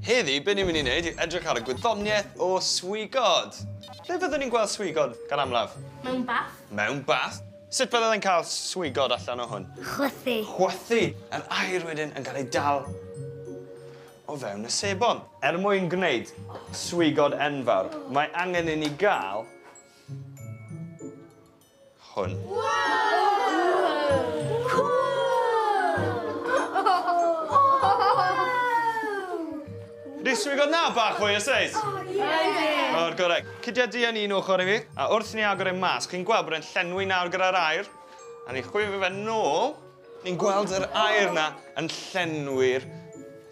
Heddi, be ni'n mynd i wneud yw edrych ar y gwyddoniaeth o swigod. Lle fyddwn ni'n gweld swigod gan amlaf? Mewn bath. Mewn bath. Sut fyddwn ni'n cael swigod allan o hwn? Chwythu. Chwythu. Yr aer wedyn yn cael ei dal o fewn y sebon. Er mwyn gwneud swigod enfawr, mae angen i ni gael hwn. Ydy swigod na bach fwy o seis? O'r gorau. Cydia di yn un ochr i fi, a wrth ni agor ein mas, chi'n gweld bod e'n llenwi nawr gyda'r aer, a ni'n chwifio fe nôl, ni'n gweld yr aer na yn llenwi'r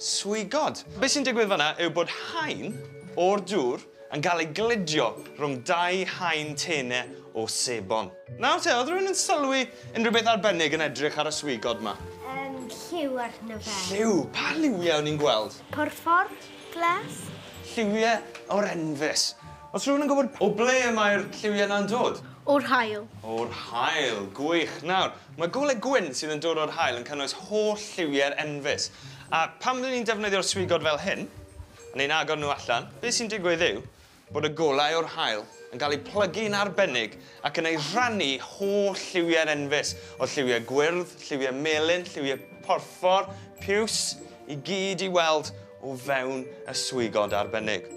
swigod. Be sy'n digwydd fan'na yw bod haen o'r dŵr yn cael ei gludio rhwng dau haen tenau o sebon. Nawr te, oedd rhywun yn sylwi unrhyw beth arbennig yn edrych ar y swigod 'ma? Lliw arno fe. Lliw? Pa liwiau o'n i'n gweld? Porffor, glas. Lliwiau o'r enfys. Oes rhywun yn gwybod o ble mae'r lliwiau yna'n dod? O'r haul. O'r haul, gwych. Nawr, mae golau gwyn sydd yn dod o'r haul yn cynnwys holl lliwiau'r enfys. A pan byddwn ni'n defnyddio'r swigod fel hyn, a ni'n agor nhw allan, beth sy'n digwydd yw bod y golau o'r haul yn cael ei plygu'n arbennig ac yn ei rhannu holl lliwiau'r enfys, o lliwiau gwyrdd, lliwiau melyn, lliwiau porffor, piws, i gyd i weld o fewn y swigod arbennig.